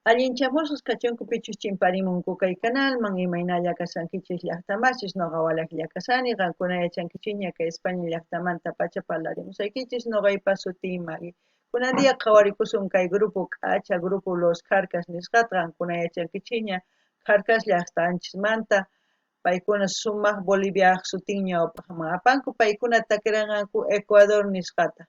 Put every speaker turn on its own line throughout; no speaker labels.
Allinchamusqas kachunku pichus chimparimunku kay kanalman, imaynalla kashankichis llaqtamasis, noqa walajlla kashani, qankuna yachankichikña kay España llaqtamanta pacha parlarimusaykichis, noqaypa sutiy Maggie. Kunan día qhawarikusun kay grupo k'acha, grupo Los Kjarkas nisqata, qankuna yachankichikña Kjarkas llaqtanchismanta, paykuna sumaq Boliviaj sutin ñawpaqman apanku, paykuna takiranqanku Ecuador nisqata.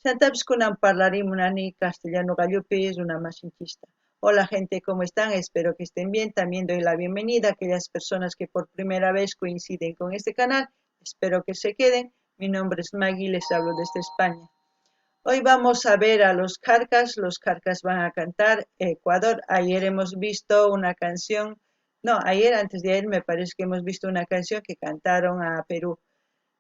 Chantapis kunan parlarimunani castellano qallupi runamasinchista. Hola gente, ¿cómo están? Espero que estén bien. También doy la bienvenida a aquellas personas que por primera vez coinciden con este canal. Espero que se queden. Mi nombre es Maggie, les hablo desde España. Hoy vamos a ver a los Kjarkas. Los Kjarkas van a cantar Ecuador. Ayer hemos visto una canción, no, ayer, antes de ayer me parece que hemos visto una canción que cantaron a Perú.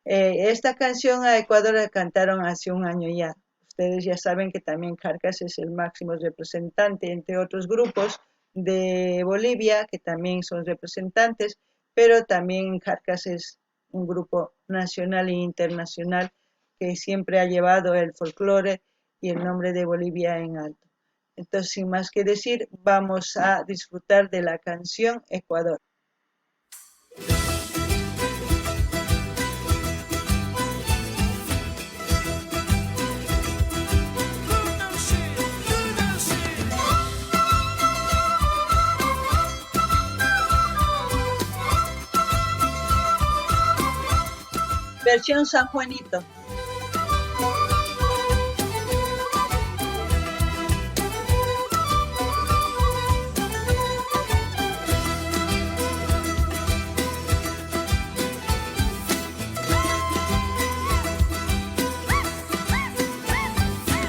Esta canción a Ecuador la cantaron hace un año ya. Ustedes ya saben que también Kjarkas es el máximo representante, entre otros grupos de Bolivia, que también son representantes, pero también Kjarkas es un grupo nacional e internacional que siempre ha llevado el folclore y el nombre de Bolivia en alto. Entonces, sin más que decir, vamos a disfrutar de la canción Ecuador. Versión San Juanito.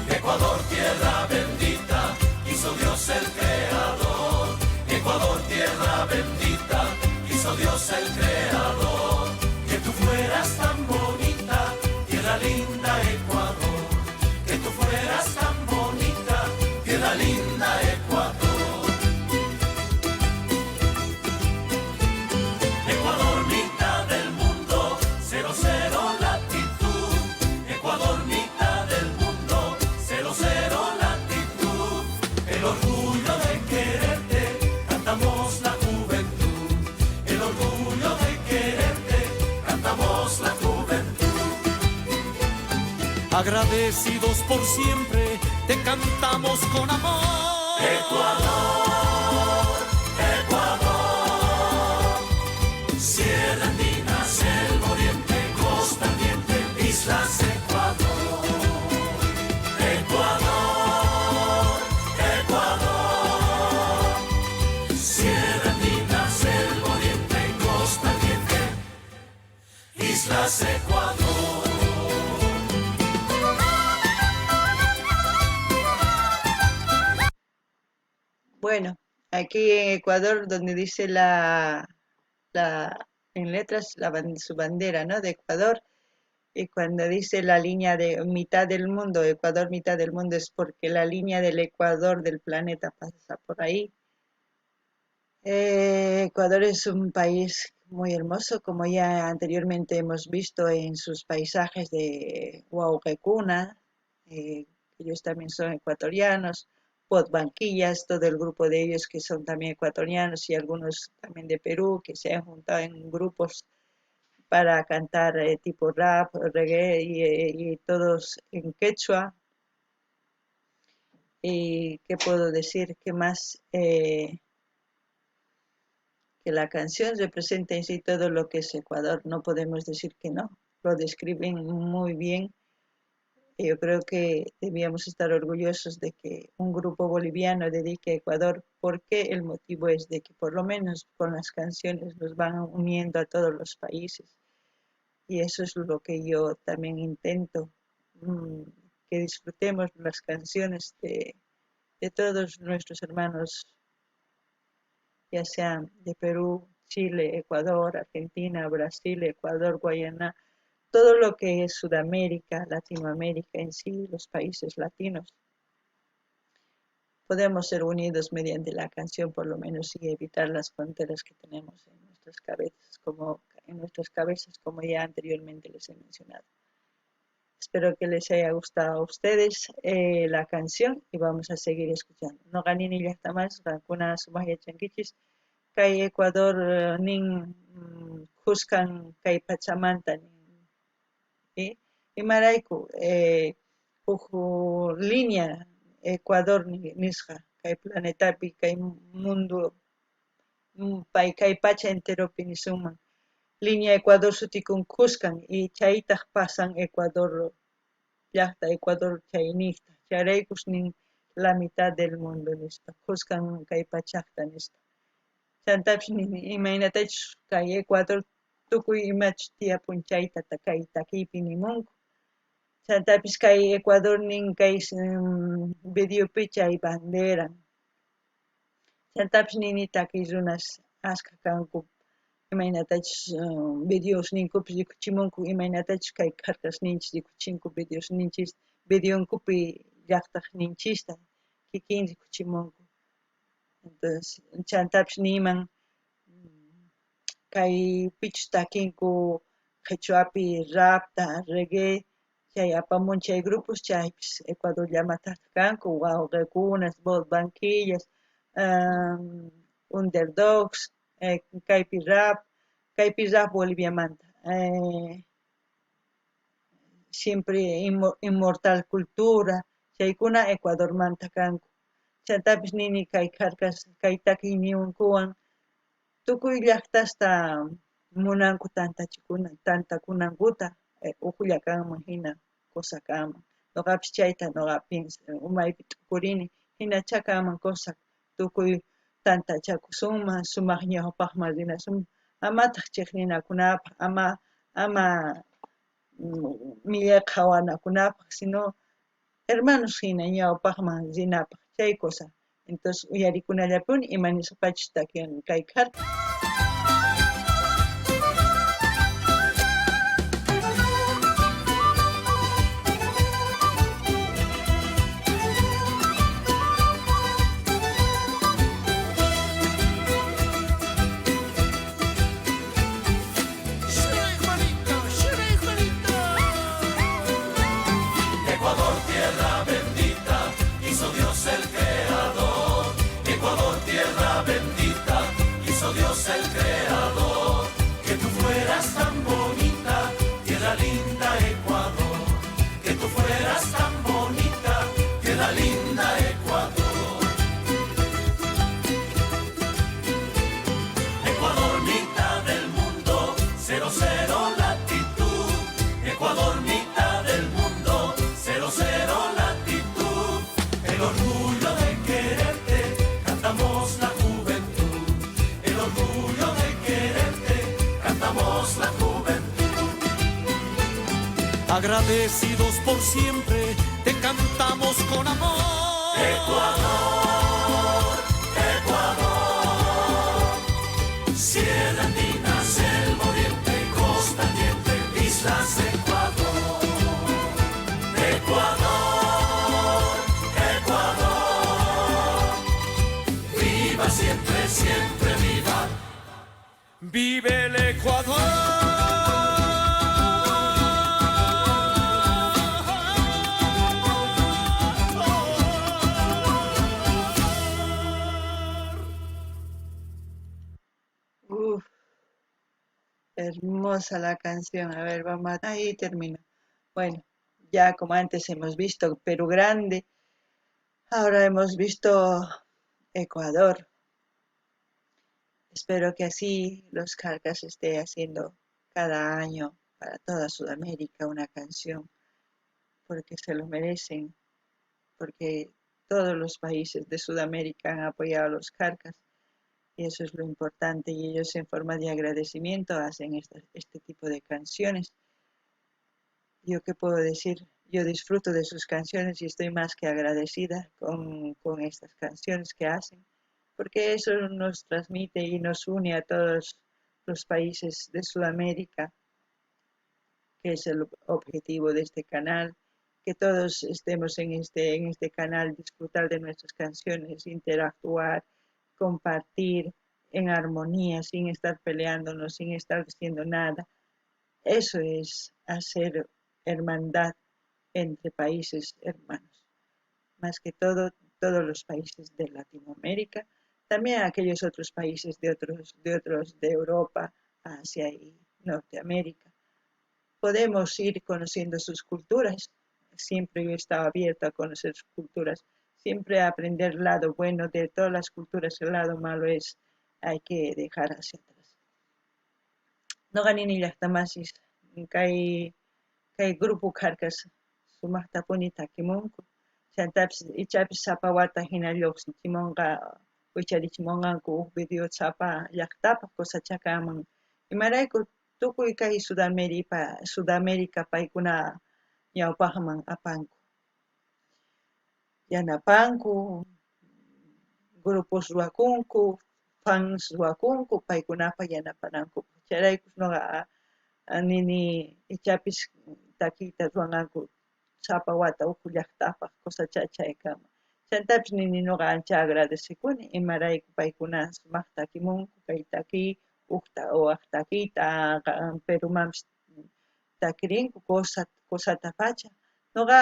Ecuador, tierra bendita, hizo Dios el creador. Ecuador, tierra bendita, hizo Dios el creador. Que tú fueras tan bonita, tierra linda Ecuador. Que tú fueras tan bonita, tierra linda Ecuador. Ecuador, mitad del mundo, 00 latitud. Ecuador, mitad del mundo, 00 latitud. El orgullo de quererte, cantamos la juventud. El orgullo de quererte, cantamos la juventud.
Agradecidos por siempre, te cantamos con amor.
Ecuador, Ecuador, Sierra Andina, Selva Oriente, Costa Oriente, Islas Ecuador. Ecuador, Ecuador, Sierra Andina, Selva Oriente, Costa Oriente, Islas Ecuador.
Bueno, aquí en Ecuador, donde dice en letras su bandera, ¿no? De Ecuador, y cuando dice la línea de mitad del mundo, Ecuador mitad del mundo, es porque la línea del Ecuador del planeta pasa por ahí. Ecuador es un país muy hermoso, como ya anteriormente hemos visto en sus paisajes de Huauquecuna, ellos también son ecuatorianos, Banquillas, todo el grupo de ellos que son también ecuatorianos y algunos también de Perú que se han juntado en grupos para cantar tipo rap, reggae y todos en quechua. ¿Y qué puedo decir? ¿Qué más? Que la canción representa en sí todo lo que es Ecuador. No podemos decir que no. Lo describen muy bien. Yo creo que debíamos estar orgullosos de que un grupo boliviano dedique a Ecuador, porque el motivo es de que por lo menos con las canciones nos van uniendo a todos los países. Y eso es lo que yo también intento, que disfrutemos las canciones de todos nuestros hermanos, ya sean de Perú, Chile, Ecuador, Argentina, Brasil, Ecuador, Guayana, todo lo que es Sudamérica, Latinoamérica en sí, los países latinos. Podemos ser unidos mediante la canción, por lo menos, y evitar las fronteras que tenemos en nuestras cabezas, como en nuestras cabezas, como ya anteriormente les he mencionado. Espero que les haya gustado a ustedes la canción y vamos a seguir escuchando. Noqa nini llaqtamasis qankuna sumaq yachankichis kay Ecuador nin khuskan kay pachamanta nin. Imarayku huk línea Ecuador nisqa kay planetapi kay mundo pay kay pacha enteropi nisunman. Línea Ecuador sutikun khuskan y chaytaj pasan Ecuador llajta Ecuador chaynijta chayraykus nin la mitad del mundo nispa khuskan kay pachajta nispa. Chantapis nin imaynatachus kay Ecuador tukuy imachus tiyapun chayta kay takiypi nimunku. Chantapis kay Ecuador nin kay videopi chay bandera. Chantapis nini takiy runas askha kanku imaynatachus videos ninkupis rikuchimunku imaynatachus kay kharkas ninchis rikuchinku videos ninchis videonkupi llajtaj ninchista kikin rikuchimunku. Entonces chantapis niyman kay pichus takinku qhichwapi rapta, reggae chay apamun chay grupos chaypis Ecuador llamataj kanku wawqikunas, Bob Banquillas, Underdogs, kaypi rap Boliviamanta. Siempre inmortal cultura, chaykuna Ecuadormanta kanku. Chantapis nini kay kharkas kay takiyninkuwan tukuy llajtasta munanku tantakunankuta ujulla kanman hina cosa kanman. Noqapis chayta noqa pienso umaypi t'ukurini hinacha kanman cosa tukuy tantachakusunman sumaq ñawpaqman rinasunman amataq chiqninakunapaq ama millay qhawanakunapaq sino hermanos hina ñawpaqman rinapaq chay cosa. Entonces uyarikunallapuni ima nisqapachus takiyan kay kharka.
Ecuador, tierra bendita, hizo Dios el creador. Ecuador, tierra bendita, hizo Dios el creador. Que tú fueras tan bonita, tierra linda Ecuador. Que tú fueras tan bonita, tierra linda Ecuador. Ecuador, mitad del mundo, 00 latitud. Ecuador, mitad del mundo, 00 latitud. El orgullo de quererte, cantamos la juventud. El orgullo de quererte, cantamos la juventud.
Agradecidos por siempre, te cantamos con amor.
Ecuador, Ecuador. Sierra Andina, selva oriente, costa oriente, islas Ecuador. Ecuador, Ecuador. Viva siempre, siempre viva.
Vive el Ecuador.
Uf, hermosa la canción. A ver, vamos a... Ahí termino. Bueno, ya como antes hemos visto Perú Grande, ahora hemos visto Ecuador. Espero que así los Kjarkas esté haciendo cada año para toda Sudamérica una canción, porque se lo merecen, porque todos los países de Sudamérica han apoyado a los Kjarkas y eso es lo importante, y ellos en forma de agradecimiento hacen este tipo de canciones. Yo qué puedo decir, yo disfruto de sus canciones y estoy más que agradecida con estas canciones que hacen, porque eso nos transmite y nos une a todos los países de Sudamérica, que es el objetivo de este canal, que todos estemos en este canal, disfrutar de nuestras canciones, interactuar, compartir en armonía, sin estar peleándonos, sin estar diciendo nada. Eso es hacer hermandad. entre países hermanos. Más que todo, todos los países de Latinoamérica, también aquellos otros países de otros de Europa, Asia y Norteamérica. Podemos ir conociendo sus culturas. Siempre yo he estado abierto a conocer sus culturas, siempre a aprender el lado bueno de todas las culturas, el lado malo es hay que dejar hacia atrás. Noqa nini llaqtamasis kay grupo kharkas sumaqtapuni takimunku, chantapis ichapis sapa wata hina lluqsichimunqa wicharichimunqanku huk video sapa llaqtapaq cosachakaman, imarayku tukuy kay Sudamérica paykuna ñawpaqman apanku, yanapanku, grupos ruwakunku, fans ruwakunku paykunapa yanapanankupaq. Chayrayku nuqa nini ichapis takiyta ruwanqanku sapa wata huk llaqtapaq cosacha chaykama. Chantapis nini nuqa ancha agradecekuni imarayku paykuna sumaqta takimunku kay takiy hukta wak takiyta Perumanpis takirinku cosata pacha. Nuqa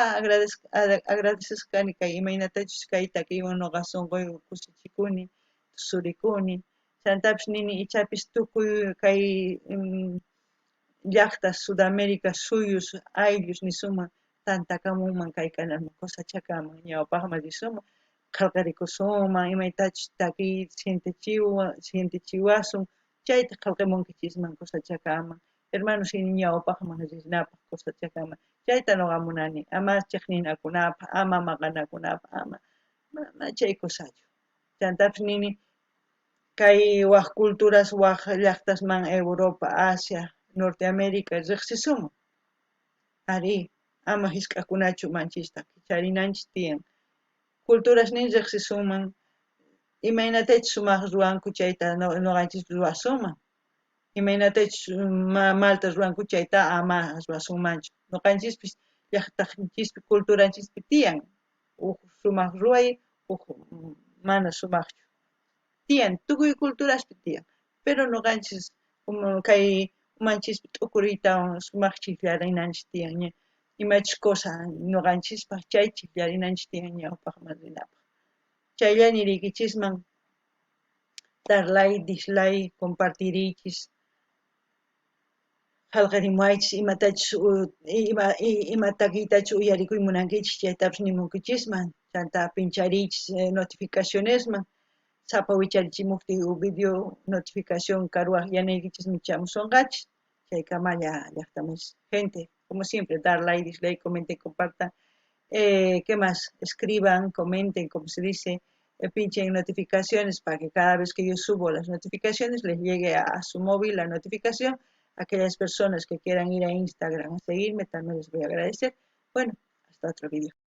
agradecesqa kani kay imaynatachus kay takiywan nuqa sunquywan kusichikuni, tusurikuni. Chantapis nini ichapis tukuy kay llaqtas Sudamérica suyus ayllus nisunman tantakamunman kay kanalman cosachakaman ñawpaqman risunman qhalqarikusunman imaytachus takiy sientichiwasun chayta qhalqimunkichisman cosachakaman hermanos hina ñawpaqman rinapaq cosachakaman chayta nuqa munani ama chiqninakunapaq ama maqanakunapaq ama mana chay cosachu. Chantapis nini kay wak culturas wak llaqtasman Europa, Asia, Norteamérica riqsisuman. Arí, ama hisk'akunachu manchista kicharinanchis tiyan. Culturasnin riqsisunman imaynatachus sumaq ruwanku chayta nuqanchis ruwasunman. Imaynatachus malta ruwanku chayta ama ruwasunmanchu. Nuqanchispis llaqtanchispi culturanchispi tiyan huk sumaq ruway huk mana sumaqchu. Tiyan, tukuy culturaspi tiyan. Pero nuqanchis kay umanchispi t'ukuriytawan sumaq chikllarinanchis tiyan ña imachus cosa nuqanchispaq chay chikllarinanchis tiyan ñawpaqman rinapaq. Chaylla niriykichisman dar like, dislike, compartiriychis, qhalqarimuwaychis imatachus ima takiytachus uyarikuy munankichis chaytapis nimunkichisman, chanta pinchariychis notificacionesman sapa wicharichimuqtiy huk video notificación karuwaq yanaykichismi chamusunqachis. Chaykamalla llaqtamasis. Gente, como siempre, dar like, dislike, comenten, compartan. ¿Qué más? Escriban, comenten, como se dice, pinchen notificaciones para que cada vez que yo subo las notificaciones les llegue a su móvil la notificación. Aquellas personas que quieran ir a Instagram a seguirme también les voy a agradecer. Bueno, hasta otro video.